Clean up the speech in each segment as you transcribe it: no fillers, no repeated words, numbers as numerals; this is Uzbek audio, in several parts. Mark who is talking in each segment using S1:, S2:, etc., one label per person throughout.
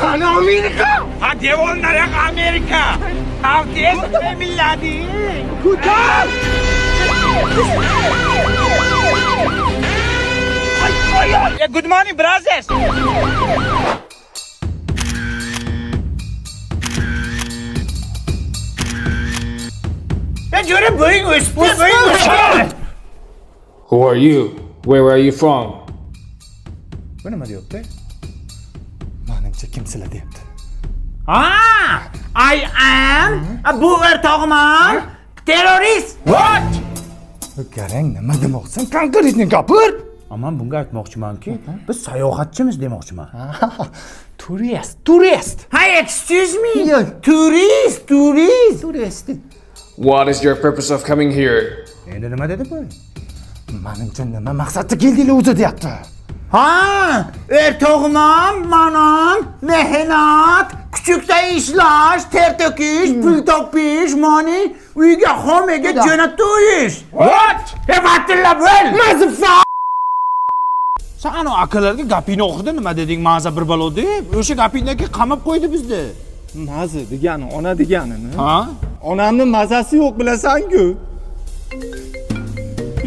S1: Qani Amerika?
S2: Ha, devorlar yoq Amerika. Tez millading.
S1: Ko'tar!
S2: Good morning, brothers. Jo'ra bo'ying o'sibdi, bo'ying o'sibdi.
S3: Who are you? Where are you from?
S2: Bu nima deyapti?
S1: Menimcha kimsizlar deyapti.
S2: Ha, I am bu o'rtog'im terrorist. What?
S1: Garang nima demoqchisan? Конкретный gapir.
S2: Aman bunga aytmoqchimanki, biz sayohatchimiz demoqchiman.
S1: Turist, turist.
S2: Ha, excuse me. Turist, turist.
S1: Turist.
S3: What is your purpose of coming here?
S2: Endi nima dedi bu?
S1: Menimcha nima maqsadda keldinglar o'zi deyapti.
S2: Ha, o'rtog'im ham, manam, mehnat, kuchukda ishlash, ter to'kish, pul topish, money, uyga homega jo'natish. What? E, vatilla bo'l. Mazifa. Sen ana akalarga gapingni o'qidi, nima deding, maza bir balo deb. O'sha gapingdan keyin qamab qo'ydi bizni.
S1: Maza degani ona deganimi?
S2: Ha?
S1: Onamni mazasi yo'q bilasan-ku.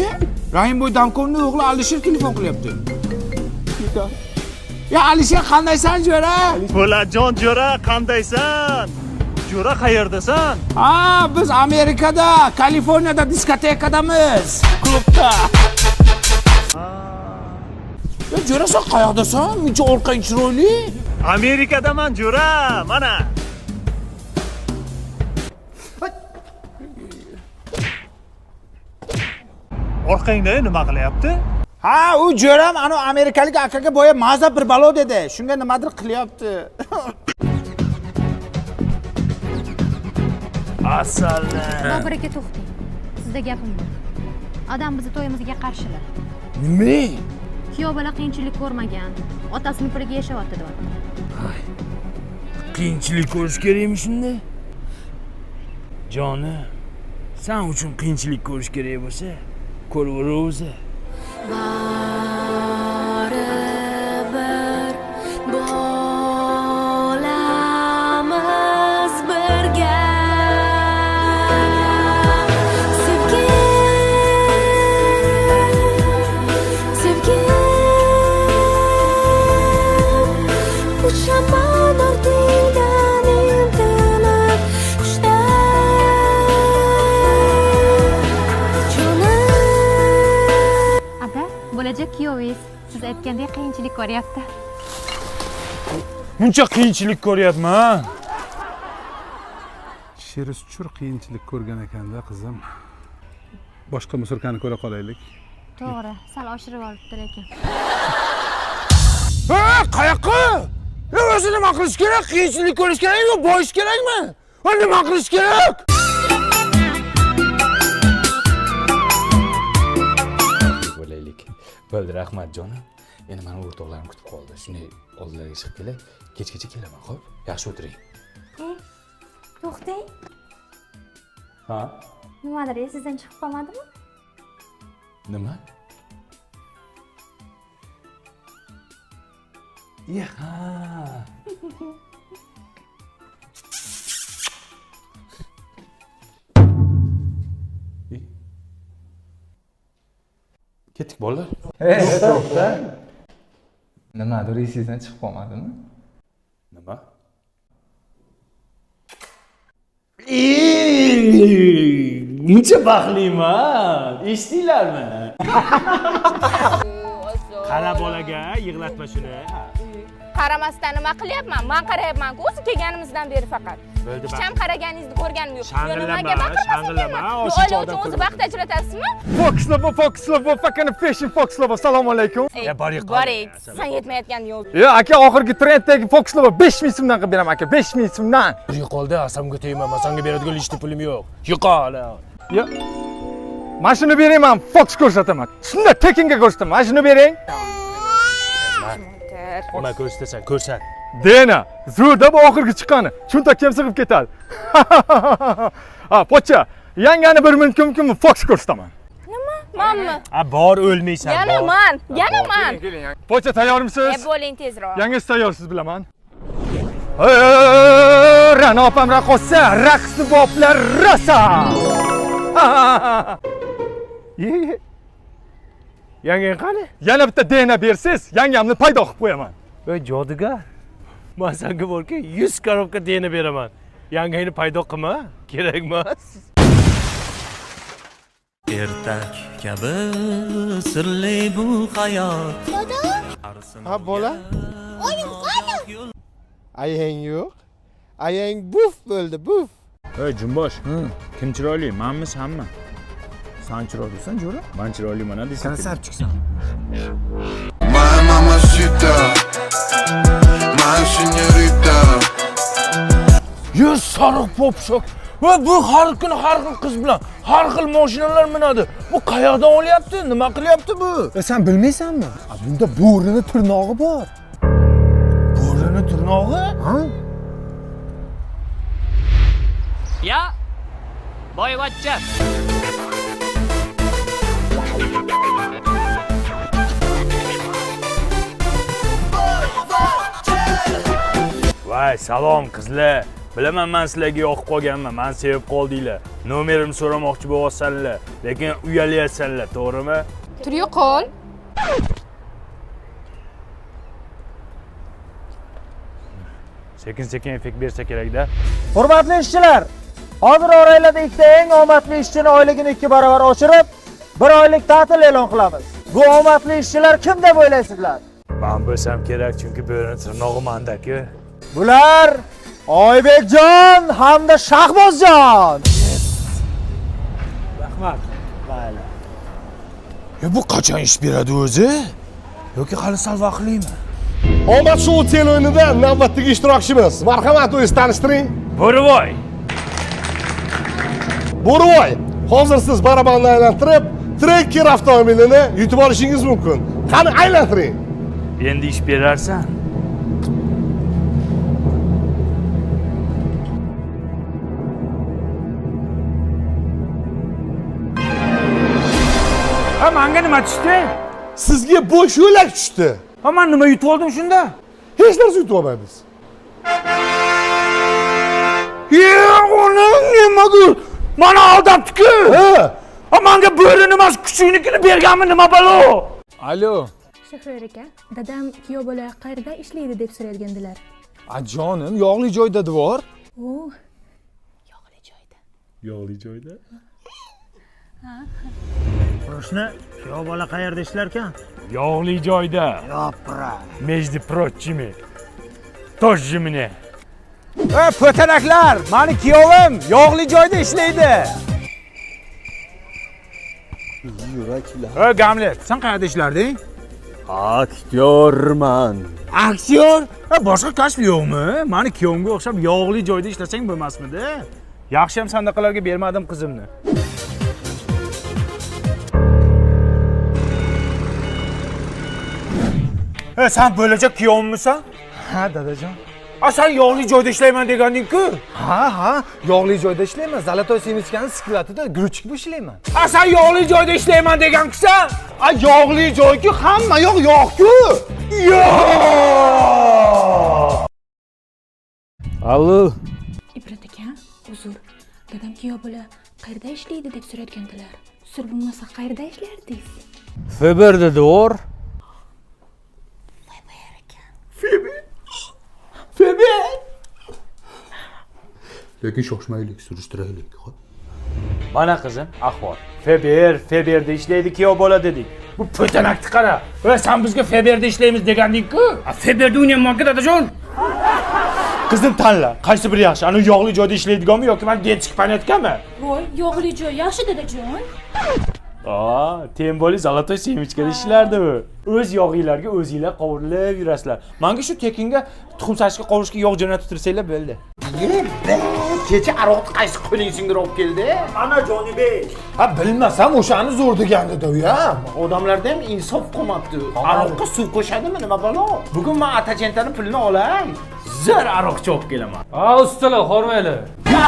S2: Ye, Rahimboy Damkovning o'g'li Alisher telefon qilyapti. Ya Alisher qandaysan jo'ra?
S4: Po'latjon jo'ra, qandaysan? Jo'ra qayerdasan?
S2: Ha, biz Amerikada, Kaliforniyada diskotekadamiz, klubda. Ya jo'ra sen qayoqdasan? Muncha orqang chiroyli.
S4: Amerikadaman jo'ra, mana. Orqangda nima qilyapti?
S2: Ha, u jo'ram anu amerikalik akaga boya maza bir balo dedi. Shunga nimadir qilyapti. Asalni.
S5: Bobur aka, to'xtang. Sizda gapim bor. Adam bizni to'yimizga qarshilar.
S2: Nima?
S5: Kuyov bola qiyinchilik ko'rmagan, otasini puliga yashayapti deyapti.
S6: Qiyinchilik ko'rish kerakmi shunda? Jonim, san uchun qiyinchilik ko'rish kerak bo'lsa, ko'raver o'zi.
S7: Baribir bo'lamiz birga. Sevgim, sevgim, uchaman ortingdan intilib qushday. Jonim.
S5: Ada, bo'lajak kuyovingiz siz aytgandek qiyinchilik ko'ryapti.
S6: Muncha qiyinchilik ko'ryapman.
S8: Sheri chur qiyinchilik ko'rgan ekanda qizim. Boshqa мусорка ni ko'ra qolaylik.
S5: To'g'ri, sal oshirib olibdi lekin.
S2: Ha, qayoqqa? Ya o'zi nima qilish kerak? Qiyinchilik ko'rish kerakmi, boyish kerakmi? Ha, nima qilish kerak?
S3: Bo'laylik. Bo'ldi, rahmat jonim. Endi mani o'rtoqlarim kutib qoldi. Shunday oldilariga chiqib kelay. Kechgacha kelaman, xo'p? Yaxshi o'tiring.
S5: To'xtang.
S3: Ha?
S5: Nimadir esingizdan chiqib qolmadimi?
S3: Nima? Ya, ha. E? Ketdik bolalar.
S9: To'xta. Nimadir esingizdan chiqib qolmadimi?
S3: Nima? Muncha baxtliman. Eshitdinglarmi?
S4: Qara bolaga, yig'latma shuni.
S10: Qaramasdan nima qilyapman? Man qarayapman-ku o'zi kelganimizdan beri faqat.
S4: Bo'ldi,
S10: Hech ham qaraganingizni ko'rganim yo'q. Yo,
S4: Shang'illama,
S10: nimaga baqirmas
S4: shang'illama,
S10: ekanman? Yo,
S4: oshiqcha
S10: oila
S4: odam
S10: uchun o'zi
S4: ko'rib.
S10: vaqt ajratasizmi?
S1: Foxlava, Foxlava, fucking fashion Foxlava. Assalomu alaykum.
S10: Ey,
S4: Ya, bor yo'q,
S10: Boring. San yetmayotgan yo'l.
S1: Ya aka, oxirgi trenddagi Foxlava 5000 so'mdan qilib beraman aka, 5000 so'mdan.
S6: Yo'qoldi, asamga tegma, man senga beradigan лишний pulim yo'q. Yo'qol.
S1: Ya mana shuni bering, man Fox ko'rsataman. Shunda tekinga ko'rsataman. Mana shuni bering.
S4: Nima ko'rsatasan, ko'rsat.
S1: Dena, zo'rda bu oxirgi chiqqani. Cho'ntakka ham sig'ib ketadi. Ha, pochcha, yangani bir minut mumkinmi? Fox ko'rsataman.
S10: Manmi?
S4: Ha, bor o'lmaysan,
S10: Yana
S4: bor.
S10: man, yana man.
S1: Pochcha, tayyormisiz?
S10: E, bo'ling tezroq.
S1: Yangasi tayyorsiz bilaman. Ra'no opam raqqosa, raqsni boblar rosa.
S6: Yangang qani?
S1: Yana bitta DNA bersangiz, yangamni paydo qilib qo'yaman.
S6: Ey jodugar. Men senga borki 100 korobka DNA beraman. Yangangni paydo qilma, kerak emas.
S11: Ertak kabi sirli bu hayot.
S7: Dodo.
S12: Ha bola?
S7: Oyim qani?
S12: Ayang yo'q. Ayang buf bo'ldi, buf.
S3: Ey Jumbosh, kim chiroyli, manmi, sanmi?
S1: Sen chiroylisan, jo'ra.
S3: Man chiroyliman, a deysan.
S1: Красавчикsan.
S13: My mamacita, my señorita.
S6: Yuz sariq popshok. Va bu har kuni har xil qiz bilan har xil mashinalar minadi. Bu qayoqdan olyapti? Nima qilyapti bu?
S1: Sen bilmaysanmi? Bunda bo'rini tirnog'i bor.
S6: Bo'rini tirnog'i?
S1: Ha?
S14: Ya boyvachcha.
S6: Vay, salom qizlar. Bilaman men sizlarga yoqib qolganman, men sevib qoldinglar. Nomerimni so'ramoqchi bo'lyapsanlar, lekin uyalyapsanlar, to'g'rimi?
S10: Tur yo'qol.
S6: Sekin-sekin effekt bersa kerak-da.
S15: Hurmatli ishchilar, hozir oranglarda ikkita eng omadli ishchini oyligini 2 barobar oshirib, 1 oylik ta'til e'lon qilamiz. Bu omadli ishchilar kim deb o'ylaysizlar?
S6: Men bo'lsam kerak, chunki bo'rini tirnog'i menda-ku.
S15: Bular Oybekjon hamda Shahbozjon.
S6: Rahmat. Mayli. Ya bu qachon ish beradi o'zi? Yoki hali sal vaqtlimi?
S12: Omad shou teleo'yinida navbatdagi ishtirokchimiz. Marhamat, o'zingizni tanishtiring.
S6: Bo'rivoy.
S12: Bo'rivoy, hozir siz barabanni aylantirib, Tracker avtomobilini yutib olishingiz mumkin. Qani aylantiring.
S6: Endi ish berarsan. Ha, menga nima tushdi?
S12: Sizga bo'sh yo'lak tushdi.
S6: Ha, men nima yutib oldim shunda?
S12: Hech narsa yutib olmadingiz.
S6: Yo'q, uni nimaga? Meni aldabdi-ku.
S12: Ha.
S6: Ha, menga bo'rini emas, kuchuknikini berganmi, nima balo?
S9: Alo.
S16: Shahriyor aka, dadam kuyov bola qayerda ishlaydi deb so'rayotgandilar.
S9: A jonim, yog'li joyda devor.
S16: O,
S4: Yog'li joyda?
S16: Ha.
S15: Qo'shni, kuyov bola qayerda ishlar ekan?
S6: Yog'li joyda.
S15: Yopra.
S6: Между прочими. Тоже мне.
S15: Ey po'tanaklar, meni kuyovim yog'li joyda ishlaydi.
S2: Yuraklar.
S6: Ey Gamlet, sen qayerda ishlarding?
S2: Aktyorman.
S6: Aktyor? Boshqa kasb yo'qmi? Meni kuyovimga o'xshab yog'li joyda ishlasang bo'lmasmidi? Yaxshi ham sandaqalarga bermadim qizimni. Sen bo'lajak kuyovimmisan?
S1: Ha, dadajon.
S6: A sen yog'li joyda ishlayman deganding-ku.
S1: Ha, ha, yog'li joyda ishlayman. Zalatoy semichkani skladida guruchik bo'lib ishlayman.
S6: A sen yog'li joyda ishlayman degan-kusan?
S1: A yog'li joy-ku, hamma yoq yog'-ku.
S6: Yo'q!
S3: Allo.
S16: Ibrat aka, uzr. Dadam kuyov bola qayerda ishlaydi deb so'rayotgandilar. Sir bo'lmasa qayerda ishlardingiz?
S6: Feberda devor.
S2: Feber.
S3: Lekin shoshmaylik, surishtiraylik, xo'p?
S6: Mana qizim, ahvol. Feber, Feberda ishlaydi kuyov bola dedik. Bu po'tanakni qara. Va sen bizga Feberda ishlaymiz deganding-ku. Feberda o'ynayman-ku, dadajon. Qizim tanla, qaysi biri yaxshi? Ana yog'li joyda ishlaydiganmi yoki men detski panatkami?
S16: Voy, yog'li joy yaxshi dadajon.
S6: Aa, temboli zalatoy semichkada ishlardi u. O'z yog'inglarga o'zinglar qovurilib yurasizlar. Menga shu tekinga tuxum sachga qovurishga yog' jo'natib tursanglar bo'ldi.
S2: Kecha aroqni qaysi qo'ling singirib olib keldi?
S15: Ana Jonibek.
S12: Ha, bilmasam o'shani zo'r degandi-da u ham.
S2: Odamlarda ham insof qolmabdi. Aroqqa suv qo'shadimi, nima balo? Bugun men Atajentani pulini olay.
S6: Zo'r aroq chopib kelaman.
S14: Ha, ustalar, hormanglar.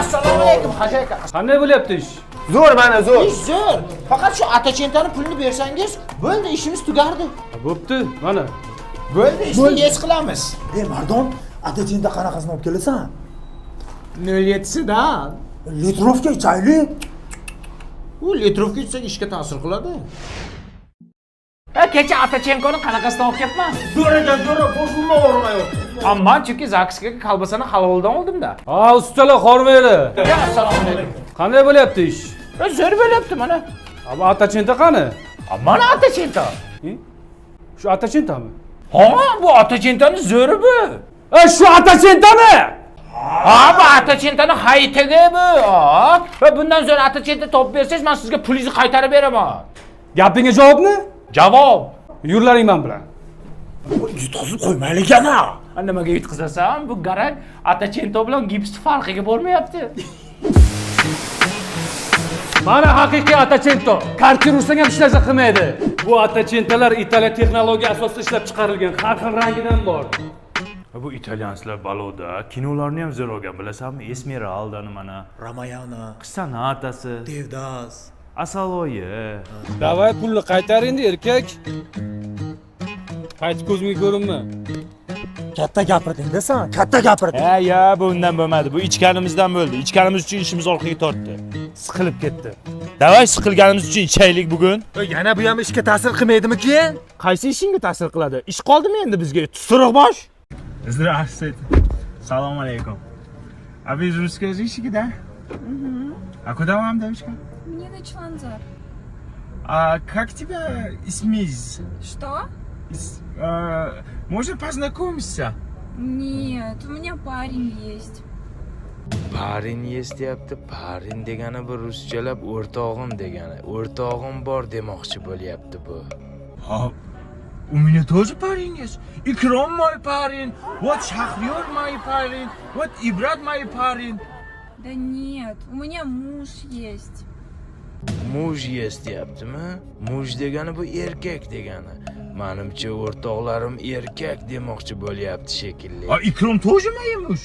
S2: Assalomu alaykum, hoji aka.
S14: Qanday bo'lyapti ish?
S12: Zo'r mana zo'r.
S2: Ish zo'r. Faqat shu Atajentani pulini bersangiz, bo'ldi, ishimiz tugardi.
S14: Bo'pti, mana.
S2: Bo'ldi, ishni yes qilamiz. Ey Mardon, Atachenda qanaqasini olib kelasan?
S17: 0,7sidan.
S2: Litrovka ichaylik.
S17: U litrovka ichsak ishga ta'sir qiladi. Ha, kecha Atachenkoni qanaqasidan olib kelibman?
S2: Zo'ragan zo'ra boshimni og'rimayapti.
S17: Amman chunki zakuskaga kolbasani haloldan oldim-da.
S14: Ha, ustalar hormanglar.
S17: Ya, assalomu alaykum.
S14: Qanday bo'lyapti ish?
S17: Zo'r bo'lyapti mana.
S14: Abi Atachenta qani?
S17: Mana Atachenta.
S14: Shu Atachentami?
S17: Ha, bu Atachentani zo'ri bu.
S14: Shu Atachentami?
S17: Ha, bu Atachentani hayitigi bu. Ha, va bundan zo'r Atachenta topib bersangiz, men sizga pulingizni qaytarib beraman.
S14: Gapingga javobmi?
S17: Javob.
S14: Yurlaring men bilan.
S2: Yutqizib qo'ymaylik yana.
S17: Nimaga yutqizasan? Bu garang Atachento bilan gips farqiga bormayapti.
S14: Mana haqiqiy Atachento. Kartir ursang ham hech narsa qilmaydi. Bu Atachentalar Italiya texnologiya asosida ishlab chiqarilgan, har xil rangidan bor.
S4: Bu italyanslar baloda, kinolarni ham zo'r olgan, bilasanmi? Esmeraldani mana,
S2: Ramayana,
S4: Sonatasi,
S2: Devdas,
S4: Asaloyi.
S14: Davay pulni qaytar endi erkak. Qaytib ko'zimga ko'rinma.
S2: Katta gapirding-da sen, katta gapirding.
S4: Ha, ya bu undan bo'lmadi. Bu ichganimizdan bo'ldi. Ichganimiz uchun ishimiz orqaga tortdi. Siqilib ketdi. Davay siqilganimiz uchun ichaylik bugun.
S1: Yana bu ham ishga ta'sir qilmaydimi keyin?
S17: Qaysi ishingga ta'sir qiladi? Ish qoldimi endi bizga? Tusuruq bosh.
S4: Здравствуйте. Салам алейкум. А вы русскоязычники, да? А куда вам, девочка?
S16: Мне на Чиланзар.
S4: А как тебя измиз?
S16: Что?
S4: Можно познакомиться?
S16: Нет, у меня парень есть.
S3: Парень есть deyapti. Парень degani bu ruschalab o'rtog'im degani. O'rtog'im bor demoqchi bo'lyapti bu.
S4: А, у меня тоже парень есть. Ikrom мой парень, вот Шахриор мой парень, вот Ibrat мой парень.
S16: Да нет, у меня муж есть.
S3: Муж есть deyaptimi? Муж degani bu erkak degani. Manimcha o'rtoqlarim erkak demoqchi bo'lyapti shekilli.
S4: А Ikrom тоже мой муж.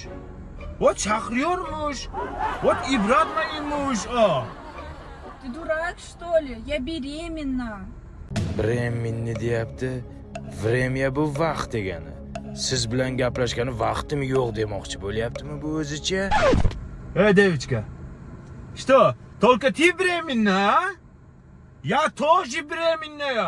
S4: Вот Шахриор муж, вот Ibrat мой муж. А.
S16: Ты дурак, что ли? Я беременна.
S3: Беременна deyapti. Время bu vaqt degani. Siz bilan gaplashgani vaqtim yo'q demoqchi bo'lyaptimi bu o'zicha?
S4: Эй, девочка, что, только ты беременна, а? Я тоже беременная.